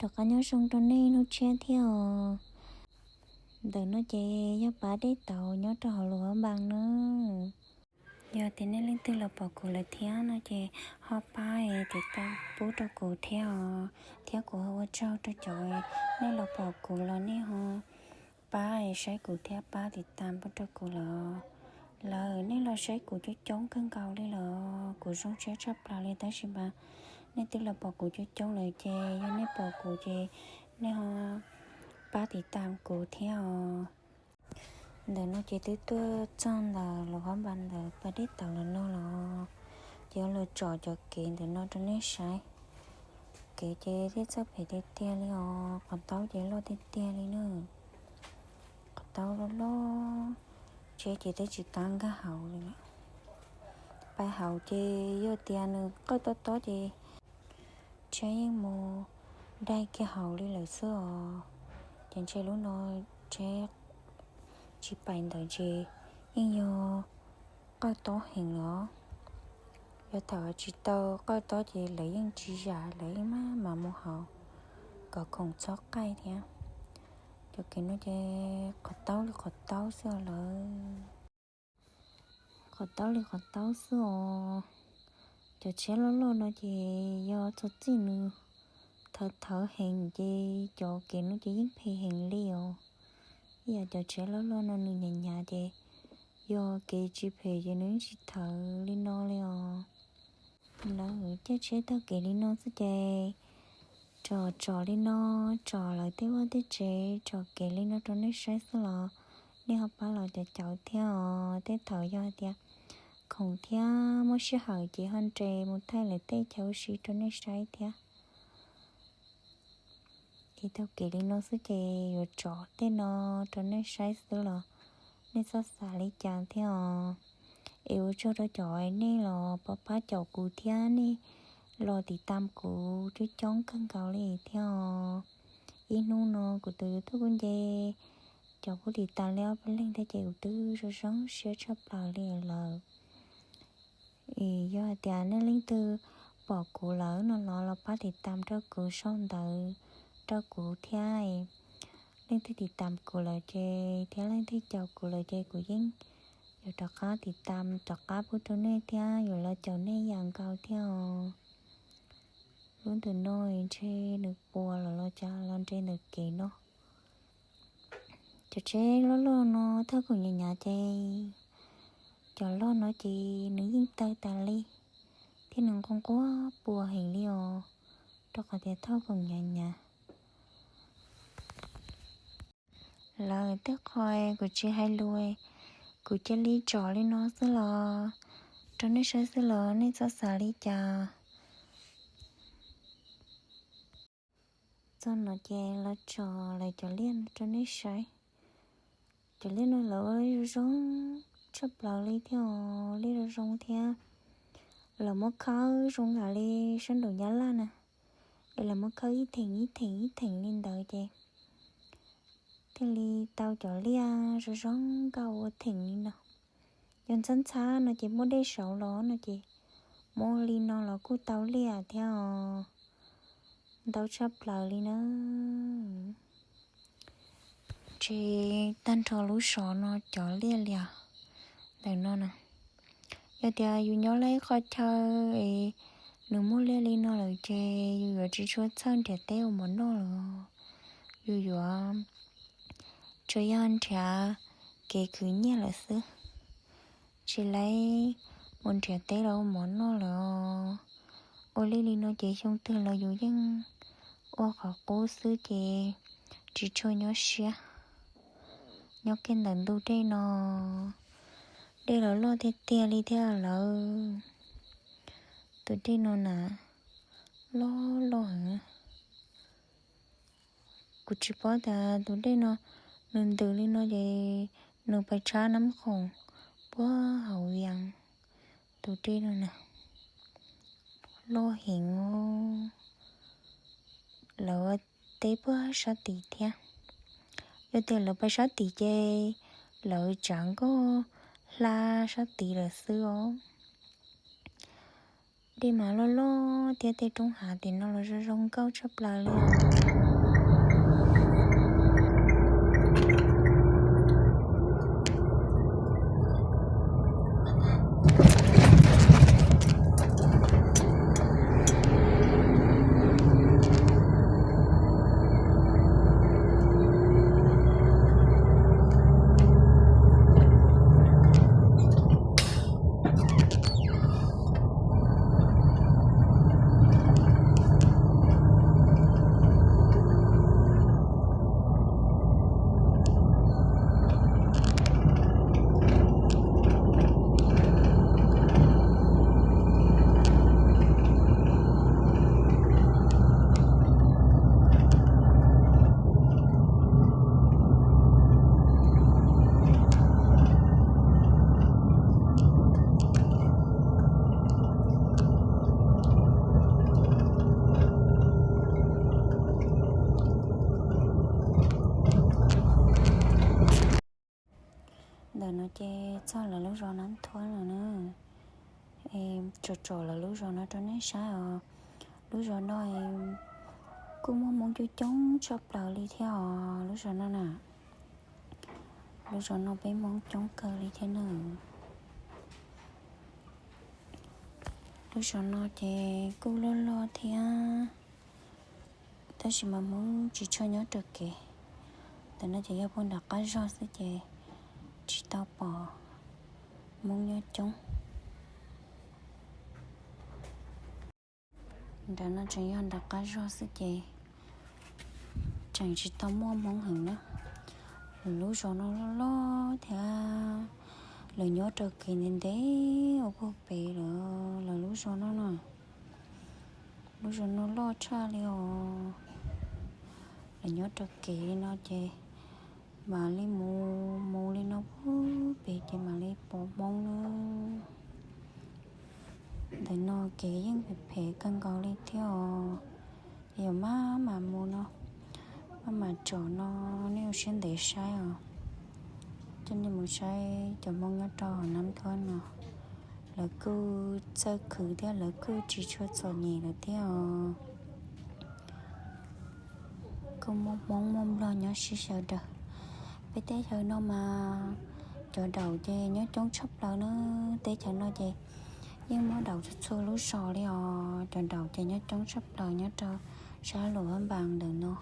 Rov qab nyob zoo rau nej hnub tshiab thiab os. Ntawm no ces yog pab dej tauv nyob rau hauv Luas Phab Npas na. Yog tias nej leej twg los pom kuv lawm thiab no ces ho pab es tiv tam pub rau kuv thiab os, thiab kuv ho ua tsaug rau cov nej los pom kuv los nej ho pab es saib kuv thiab pab tiv tam pub rau kuv lawm. Lawm nej los saib kuv coob coob kawg nkaus li lawm, kuv zoo siab tshaj plaws li tab sis mas nej twb los pom kuv coob coob lawm ces yog nej pom kuv ces nej ho pab tiv tam kuv thiab os. Ntawm no ces twb tuaj txog ntawm Luas Phab Npas ntawm pas dej tauv los no los, ces yuav los tsom cov kev ntawm no rau nej saib. Kev ces thiaj txawj phem tiag tiag li os, qhov taub ces loj tiag tiag li na. Qhov taub loj loj, tsheb ces twb tsis kam nkag hauv li lawm. Pais hauv ces yog tias nws qawj tob tob ces tsheb yeej mus daig kiag hauv li lawm xwb os. Ces ntshe lub no tsheb tsis pais ntawd ces yeej yog qawj tob heev los. Yog thaum tsis tau qawj tob ces lawv yeej tsis zam, lawv yeej maj mam mus hauv kom khoom txhob qaij thiab. Cov kev no ces qhov taub li qhov taub xwb os lawm. Qhov taub li qhov taub xwb os. Cov tsheb loj loj no ces yog txog txij nws thawv thawv heev ces cov kev no ces yeej phem heev li os. Ib yam cov tsheb loj loj no nws hnyav hnyav ces yog kev tsis phem ces nws yeej tsis thawv li no li os. Lawv caij tsheb taug kev li no xwb ces tsom tsom li no, tsom lawv tej vaj tej tsev, tsom kev li no rau nej saib xwb los nej ho pab los caum caum thiab os. Tej thaum yog hais tias khoom thiab muaj sij hawm ces ho nres mus thaij lawv tej chaw ua si rau nej saib thiab. Ces taug kev li no xwb ces yuav tsom tej no rau nej saib xwb los nej txhob xav li cas thiab os. Es ua tsaug rau cov nej los pab pab caum kuv thiab nej los tiv tam kuv coob coob kawg nkaus li thiab os. Ib hnub no kuv tus YouTube kuj nce cov pub tiv tam li ob peb leeg thiab ces kuv twb zoo zoo siab tshaj plaws li lawm. Es yog hais tias nej leej twg pom kuv lawm no los los pab tiv tam rau kuv sau ntawv rau kuv thiab. Leej twg tiv tam kuv lawm ces thiab leej twg caum kuv lawm ces kuv yeej yuav rov qab tiv tam rov qab pub rau nej thiab yuav los caum nej yam nkaus thiab os. Lub ntawm no ntshe nws puas los los cas los nres ntawm kev no. Cov tsheb loj loj no thawj khoom hnyav hnyav ces, cov loj no ces nws yeej tawg tas li thiab nws nquag nquag puas heev li os, rau qhov tias thawj khoom hnyav hnyav. Lawv tej qho kuv tsis hais lus, kuv cia li tsom li no xwb los rau nej saib xwb los nej txhob xav li cas. Txog no ces los tsom lawv cov liaj rau nej saib. Cov liaj no lawv ua zoo zoo tshaj plaws li thiab os, liaj zoo zoo thiab. Lawv muab khawb zoo nkaus li sab nraum Nyab Laj na, es lawv muab khawb ib theem ib theem ib theem li ntawd ces thiaj li tau cov liaj zoo zoo nkauj ua theem li no. Yog ntxhab ntxhab no ces muab dej saud los no ces muab li no los kuj tau liaj thiab os. Ntau tshaj plaws li na. Ces tag nrho lub zos no cov liaj lias ntawm no na. Yog tias yus nyob lawm qhov chaw es nws muaj liaj li no lawm ces yus yuav tsis tshua txhawj nrhiav teb ua mov noj lawm. Yus yuav tsuas yog nrhiav kev khwv nyiaj lawm xwb, tsis laib mus nrhiav teb los ua mov noj lawm. Ua liaj li no ces xyoo twg los yus yeej ua qhov qub xwb ces tsis tshua nyuaj siab. Nyob kiag ntawm ntug dej no, dej los loj tiag tiag li thiab lawm. Tus dej no na, loj loj heev. Kuv tsis paub tias tus dej no nws ntws li no ces nws pais tshab Nab Khoom puag hauv Vias. Tus dej no na, loj heev. Lawv ua teb puag sab tid thiab. Yog tias lawv pais sab tid ces lawv tsav nkoj hla sab tid lawm xwb os. Dej mas loj loj thiab tej roob hav tim no los zoo zoo nkauj tshaj plaws li. Ntawm no ces txog lawv lub zos Nab Thuab no na. Tsom tsom lawv lub zos no rau nej saib os. Lub zos no kuj muaj Hmoob coob coob tshaj plaws li thiab os lub zos no na. Lub zos no peb Hmoob coob kawg li thiab na. Lub zos no ces kuj loj loj thiab, tab sis mas Hmoob tsis tshua nyob rau kev. Ntawm no ces yog puag nram qab zog xwb ces tsis tau pom Hmoob nyob coob. Nram no tseem yog nram qab zog xwb ces tseem tsis tau muaj Hmoob heev na. Lawv lub zos no loj loj thiab, lawv nyob rau kev ntev ntev ua puag pem lawv lub zos no na. Lub zos no loj tshaj li os. Lawv nyob rau kev li no ces mam li mus mus li no puag pem ces mam li pom Hmoob na. Ntawm no kev yeej phem phem kawg nkaus li thiab os. Yog maj mam mus no, maj mam tsom no, nej ua siab ntev saib os. Coj nej mus saib cov Hmoob nyob rau hauv Nab Thuab no, lawv kuj txawj khwv thiab lawv kuj tsis tshua txom nyem lawm thiab os. Kuj muaj Hmoob muaj Nplog nyob sib sawv daws. Peb teb chaws no mas cov daum ces nyob coob tshaj plaws na. Teb chaws no ces yeej muaj daum txhua txhua lub zos li os. Cov daum ces nyob coob tshaj plaws nyob rau sab Luam Vaj Npas ntawm no,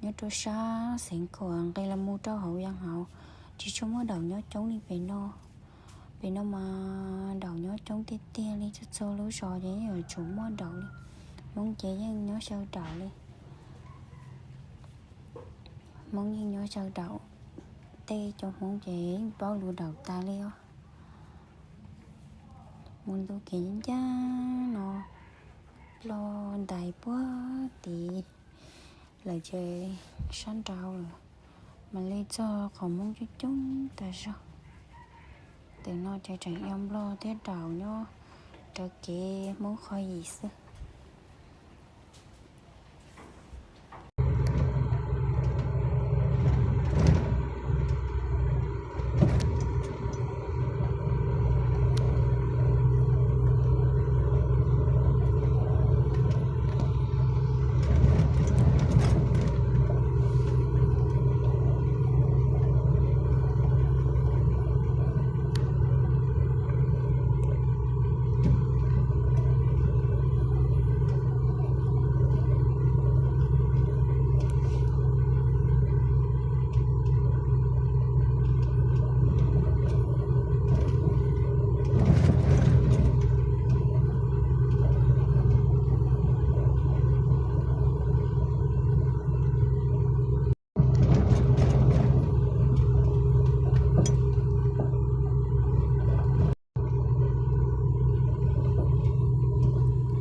nyob rau sab Xeev Khuam nqis los mus rau hauv Yaj Hauv, tsis tshua muaj daum nyob coob li pem no. Pem no mas daum nyob coob tiag tiag li, txhua txhua lub zos ces yeej yuav tsum muaj daum li. Hmoob ces yeej nyob xyaw daum li. Hmoob yeej nyob xyaw daum, tej cov Hmoob ces yeej paub lus daum tas li os. Mus ntu kev ncaj ncaj no, ploj ntais puag tid lawm ces sab nraud lawm, mam li txog qhov Hmoob coob coob tas zog. Ntawm no ces tseem yog Nplog thiab daum nyob rawv kev Hmoob qhov yim xwb.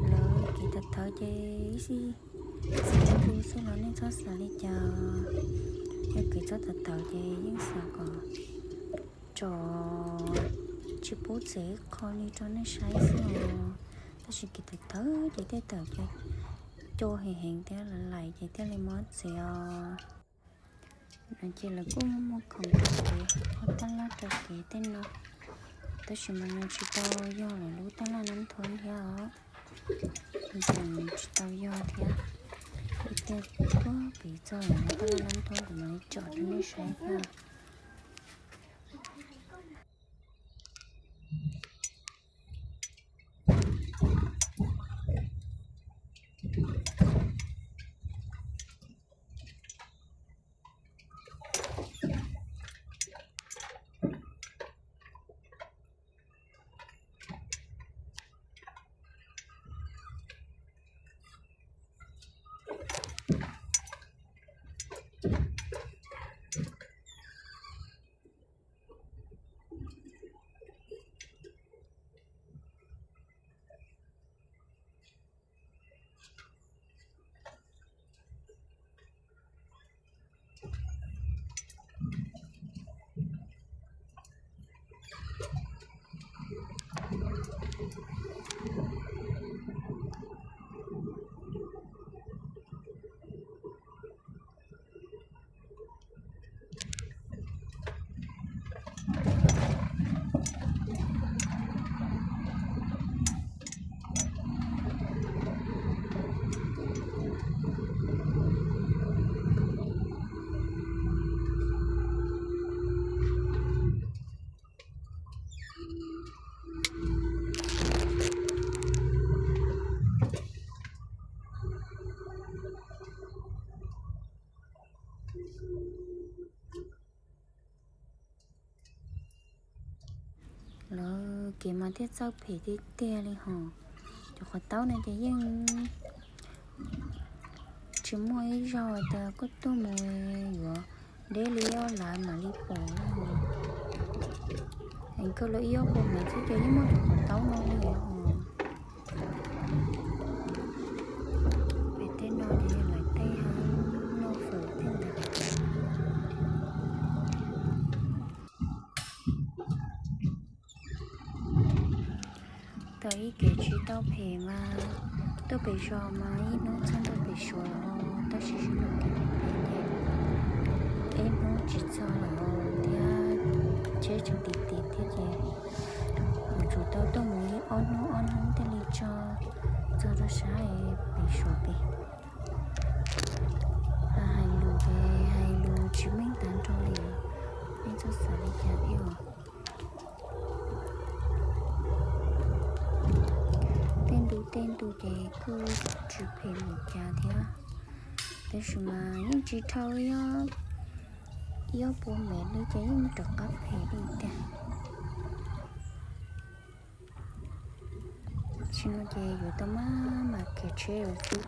Lawv kev tawm tawv ces ib sij xwb los nej txhob xav li cas. Yog kev txhob tawm tawv ces yeej xav kom tsom tsis pub txev qho li rau nej saib xwb os. Tab sis kev tawm tawv ces tej tawm ces cua heev heev thiab lawv laim ces thiaj li muab txev os. No ces lawv kuj muaj khoom rau kev, muaj tab laj rau kev tej no. Tab sis mas nws tsis tau yog lawv lub tab laj nab thoob thiab os. Nws tsis tau yog thiab. Ib tiag tuaj pem txog lawv lub tab laj nab thoob kuv mam li tsom rau nej saib thiab. Lawv kev mas thiaj txawj phem tiag tiag li hos. Cov qhov taub no ces yeej tsis muaj ib zaug tias koj tuaj mus yuav deb li ob lawv mam li pom. Es koj lawv ib ob puas mev xwb ces yeej muaj cov qhov taub no li os. Pem tej no ces yog lawv tej noj fawm tej ntawd. Tau ib kev tsis tau phem mas tuaj pem zos mas ib hnub txog ntua pem suav los, tab sis sib nrog kev phem ces ib hnub tsis txog los thiab, cheb tseem tiv tiv thiab ces yuav tsum tau tuaj mus ib ob hnub ob hnub thiaj li tso txog rau sab pem suav pem. Hais lus ces hais lus tsis meej tag nrho li, nej txhob xav li cas thiab os. Tej ntu tej ntu ces kuj tsis phem npaum cas thiab, tab sis mas yeej tsis dhau ib ob puas mev li ces yeej rov qab phem li tiag. Tsis no ces yuav tau maj mam khiav tsheb lawm xwb.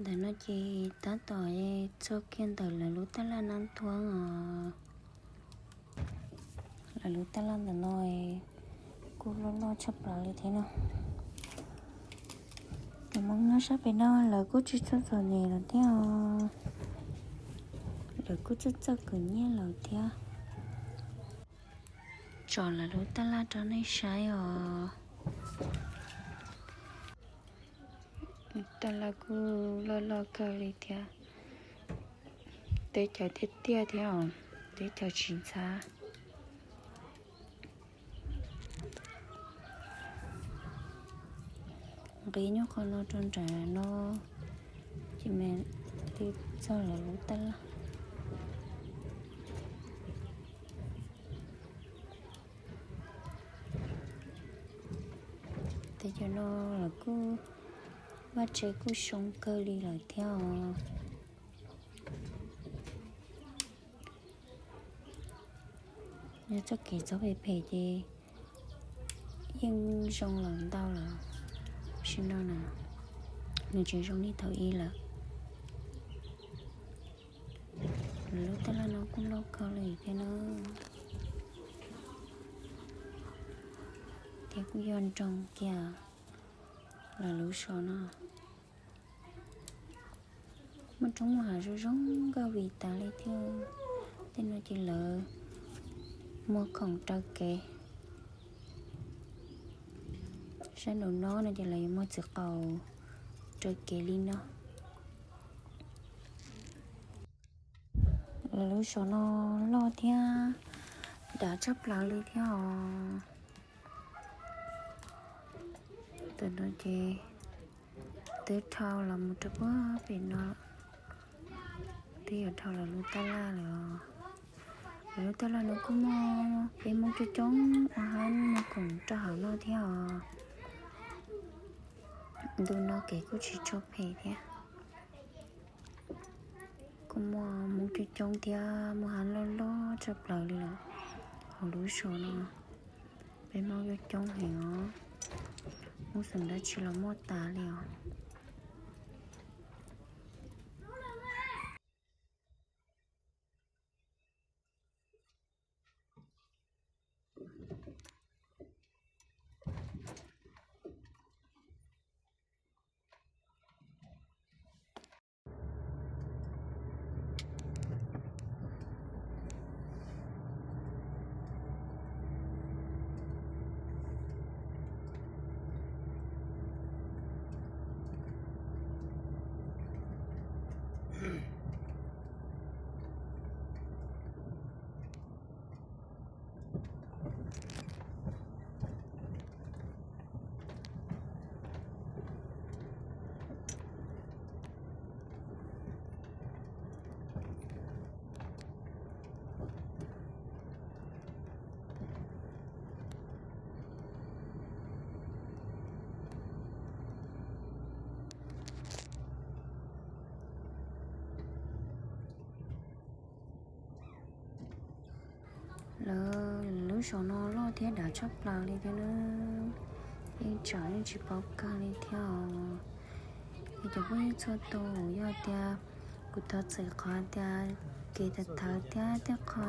Ntawm no ces tab tom txog kiag ntawm lawv lub taj laj nab thuab os. Lawv lub taj laj ntawm no kuj loj loj tshaj plaws li thiab no. Tus Hmoob nyob sab pem no lawv kuj tsis txawj txom nyem lawm thiab os. Lawv kuj txawj txawj khwv nyiaj lawm thiab. Tso lawv lub taj laj rau nej saib os. Taj laj kuj loj loj kawg li thiab. Teb chaws tiaj tiaj thiab os, teb chaws tsis ntxhab. Nqis nyob qhov no rau nram no ces mam li txog lawv lub taj laj. Teb chaws no lawv kuj vaj tse kuj xyoo kawg li lawm thiab os. Yog txoj kev txhob phem phem ces yeej zoo lawm ntau lawm. Tam sim no na, nws tsis zoo li thaum ub lawm. Lub taj laj no kuj loj kawg li thiab na, thiab kuj yog nroo kiag lawv lub zos no. Muaj roob muaj hav zoo zoo nkauj vim tas li thiab. Tej no ces lawv muag khoom raws kev. Sab nraum no no ces lawv yuav muag txiv qaus raws kev li no. Lawv lub zos no loj thiab dav tshaj plaws li thiab os. Tam no ces twb dhau los mus rau puag pem no, twb yuav dhau lawv lub taj laj lawm os. Lawv lub taj laj no kuj muaj peb Hmoob coob coob ua hab muag khoom rau hauv no thiab os. Ntu no kev kuj tsis tshua phem thiab. Kuj muaj Hmoob coob coob thiab muaj hab loj loj tshaj plaws li lawm hauv lub zos no. Peb Hmoob coob coob heev os, Hmoob xeem dab tsi los muaj tas li os. Lawv lub zos no loj thiab dav tshaj plaws li thiab na, yeej tsam yeej tsis paub kawg li thiab os. Es cov phooj ywg txhua tus, yog tias kuv thov txim qhov tias kev thawv thawv thiab tej qho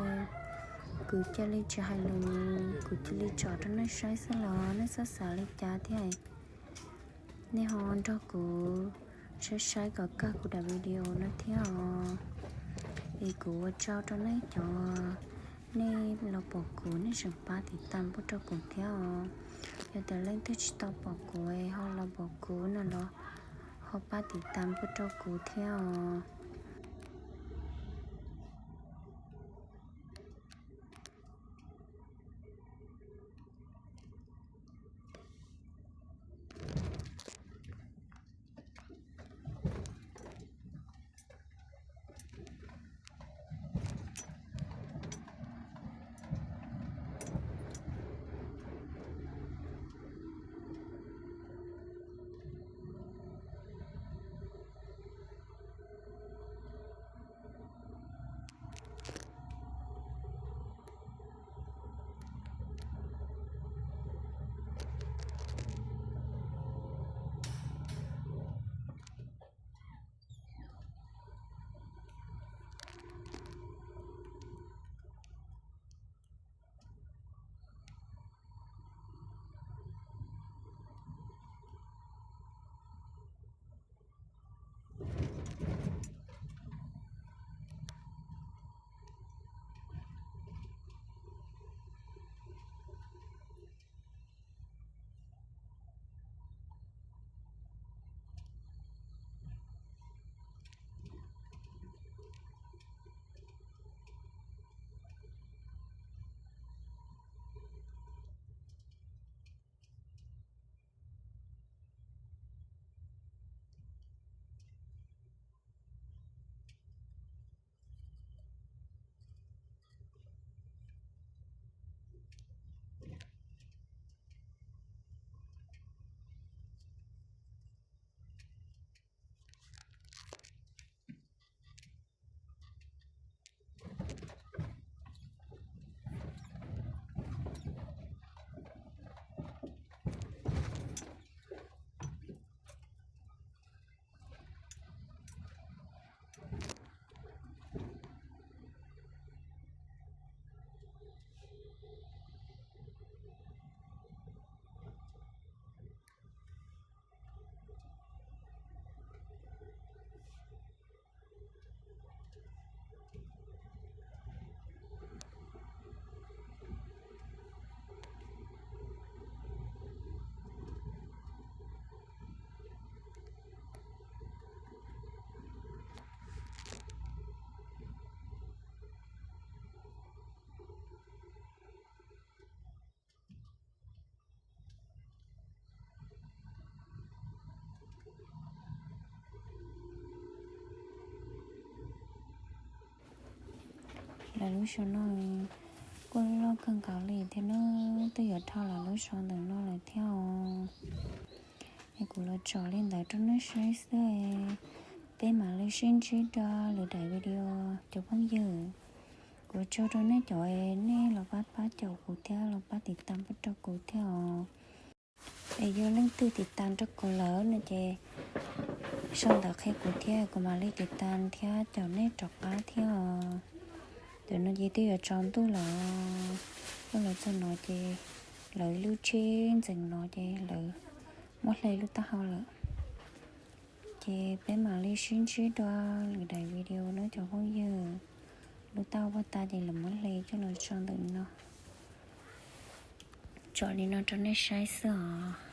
kuv cia li tsis hais lus, kuv cia li tsom rau nej saib xwb los nej txhob xav li cas thiab. Nej ho nrog kuv saib saib kom kawg kuv daim video no thiab os. Es kuv ua tsaug rau nej cov nej los pom kuv, nej tseem pab tiv tas pub rau kuv thiab os. Yog tias leej twg tsis tau pom kuv ho los pom kuv no los ho pab tiv tas pub rau kuv thiab os. Lawv lub zos no kuj loj kawg nkaus li thiab na, twb yuav dhau lawv lub zos ntawm no lawm thiab os. Es kuv los tsom li ntawd rau nej saib xwb, peb mam li sib ntsib dua lwm daim video cov phooj ywg. Kuv ua tsaug rau nej cov nej los pab pab caum kuv thiab los pab tiv tas pub rau kuv thiab os. Es yog leej twg tiv tas rau kuv lawm no ces sau ntawv qhia kuv thiab kuv mam li tiv tas thiab caum nej rov qab thiab os. Tam no ces twb yuav tsaus ntuj lawm, tuaj los txog no ces lawv lub tsheb ntxeev no ces lawv muab hle lub taub hau lawm. Ces peb mam li sib ntsib dua lwm daim video na cov phooj ywg. Lub taub hau puag ta ces lawv muab hle coj los tso ntawm no. Tsom li no rau nej saib xwb os.